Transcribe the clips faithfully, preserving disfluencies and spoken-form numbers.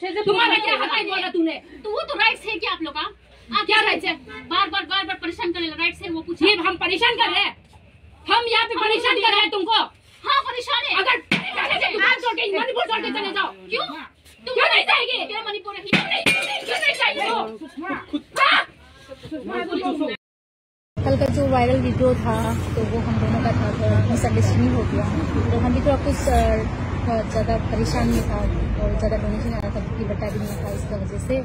तुम्हारा क्या हक है बोला तूने? तो वो तो राइट्स है क्या आप लोग का? आप क्या राइट्स है? बार बार बार बार परेशान करने लगा, राइट्स है वो पूछा। ये हम परेशान कर रहे हैं, हम यहाँ पे परेशान कर रहे हैं तुमको। हाँ, परेशान है। अगर परेशान है तो तुम छोड़ के, मणिपुर छोड़ के चले जाओ। क्यों? तुम क्यों नहीं जाएगी? क्या मणिपुर है? क्यों नहीं, क्यों नहीं, क्यों नहीं जाएगी वो? हाँ? कल का जो वायरल वीडियो था, तो वो हम दोनों का था, थोड़ा मिसअंडरस्टैंडिंग हो गया। तो हम भी थोड़ा कुछ, अ, बहुत ज़्यादा परेशान में था और ज़्यादा डोनेशन आ रहा था, क्योंकि बट्टा भी नहीं था, इसका वजह से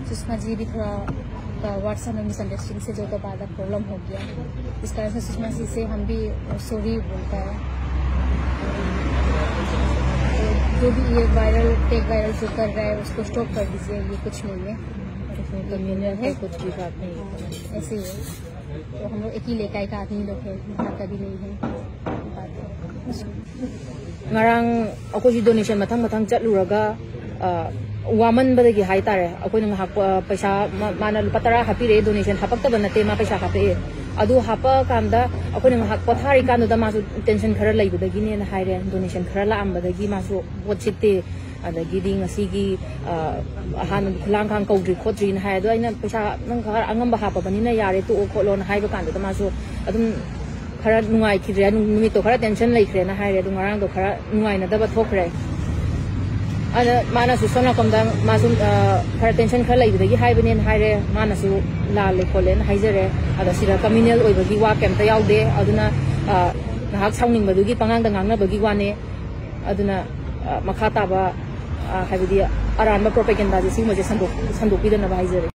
सुषमा जी भी थोड़ा, अ, व्हाट्सएप में मिसअंडरस्टैंडिंग से जो तो बार बार प्रॉब्लम हो गया। इस कारण से सुषमा जी से हम भी सॉरी बोलता है। तो जो भी ये वायरल, फेक वायरल जो कर रहा है, उसको स्टॉप कर दीजिए, ये कुछ नहीं है। इसमें कम्युनियन का कुछ भी बात नहीं है। ऐसे ही है। तो हम लोग एक ही लेकाई का आदमी लोग हैं, बाहर का भी नहीं है। बात है। Ngarang, ꯑꯩꯈꯣꯏꯁꯤ ꯗꯣꯅꯦꯁꯟ ꯃꯊꯪ ꯃꯊꯪ ꯆꯠꯂꯨꯔꯒ, ꯑ, ꯋꯥꯃꯟꯕꯗꯒꯤ ꯍꯥꯏꯇꯥꯔꯦ, ꯑꯩꯈꯣꯏꯅ ꯉꯥꯏꯍꯥꯛ, ꯑ, ꯄꯩꯁꯥ ꯃꯥ-, ꯃꯥꯅ ꯂꯨꯄꯥ ꯇꯔꯥ ꯍꯥꯞꯄꯤꯔꯛꯑꯦ, ꯗꯣꯅꯦꯁꯟ ꯍꯥꯄꯛꯇꯕ ꯅꯠꯇꯦ, ꯃꯥ ꯄꯩꯁꯥ ꯍꯥꯄꯛꯑꯦ꯫ ꯑꯗꯨ ꯍꯥꯄꯛꯑꯀꯥꯟꯗ ꯑꯩꯈꯣꯏꯅ ꯉꯥꯏꯍꯥꯛ ꯄꯣꯊꯥꯔꯤꯀꯥꯟꯗꯨꯗ ꯃꯥꯁꯨ ꯇꯦꯟꯁꯟ ꯈꯔ ꯂꯩꯕꯗꯒꯤꯅꯦꯅ ꯍꯥꯏꯔꯦ, ꯗꯣꯅꯦꯁꯟ ꯈꯔ ꯂꯥꯛꯑꯝꯕꯗꯒꯤ ꯃꯥꯁꯨ ꯄꯣꯠ ꯁꯤꯠꯇꯦ꯫ ꯑꯗꯒꯤꯗꯤ ꯉꯁꯤꯒꯤ, ꯑ, ꯑꯍꯥꯟꯕ ꯈꯨꯂꯥꯡ ꯈꯥꯡ ꯀꯧꯗ꯭ꯔꯤ ꯈꯣꯠꯇ꯭ꯔꯤꯅ ꯍꯥꯏ꯫ ꯑꯗꯣ ꯑꯩꯅ ꯄꯩꯁꯥ ꯅꯪ ꯈꯔ ꯑꯉꯝꯕ ꯍꯥꯞꯄꯕꯅꯤꯅ ꯌꯥꯔꯦ, ꯇꯣꯛꯑꯣ ꯈꯣꯠꯂꯣꯅ ꯍꯥꯏꯕ ꯀꯥꯟꯗꯨꯗ ꯃꯥꯁꯨ ꯑꯗꯨꯝ ꯈꯔ ꯅꯨꯡꯉꯥꯏꯈꯤꯗ꯭ꯔꯦ, ꯅꯨ-, ꯅꯨꯃꯤꯠꯇꯣ ꯈꯔ ꯇꯦꯟꯁꯟ ꯂꯩꯈ꯭ꯔꯦꯅ ꯍꯥꯏꯔꯦ꯫ ꯑꯗꯣ ꯉꯔꯥꯡꯗꯣ ꯈꯔ ꯅꯨꯡꯉꯥꯏꯅꯗꯕ ꯊꯣꯛꯈ꯭ꯔꯦ꯫ ꯑꯗ ꯃꯥꯅꯁꯨ ꯁꯣꯝ ꯅꯥꯀꯟꯗ ꯃꯥꯁꯨ, ꯑ, ꯈꯔ ꯇꯦꯟꯁꯟ ꯈꯔ ꯂꯩꯕꯗꯒꯤ ꯍꯥꯏꯕꯅꯦꯅ ꯍꯥꯏꯔꯦ, ꯃꯥꯅꯁꯨ ꯂꯥꯜꯂꯦ ꯈꯣꯠꯂꯦꯅ ꯍꯥꯏꯖꯔꯦ꯫ ꯑꯗ ꯁꯤꯗ ꯀꯃ꯭ꯌꯨꯅꯦꯜ ꯑꯣꯏꯕꯒꯤ ꯋꯥ ꯀꯩꯝꯇ ꯌꯥꯎꯗꯦ꯫ ꯑꯗꯨꯅ, ꯑ, ꯉꯥꯏꯍꯥꯛ ꯁꯥꯎꯅꯤꯡꯕꯗꯨꯒꯤ ꯄꯉꯥꯡꯗ ꯉꯥꯡꯅꯕꯒꯤ ꯋꯥꯅꯦ꯫ ꯑꯗꯨꯅ, ꯑ, ꯃꯈꯥ ꯇꯥꯕ, ꯑ, ꯍꯥꯏꯕꯗꯤ ꯑꯔꯥꯟꯕ ꯄ꯭ꯔꯣꯄꯦꯒꯦꯟꯗꯥꯁꯦ ꯁꯤꯒꯨꯝꯕꯁꯦ ꯁꯟꯗꯣꯛ-, ꯁꯟꯗꯣꯛꯄꯤꯗꯅꯕ ꯍꯥꯏꯖꯔꯤ꯫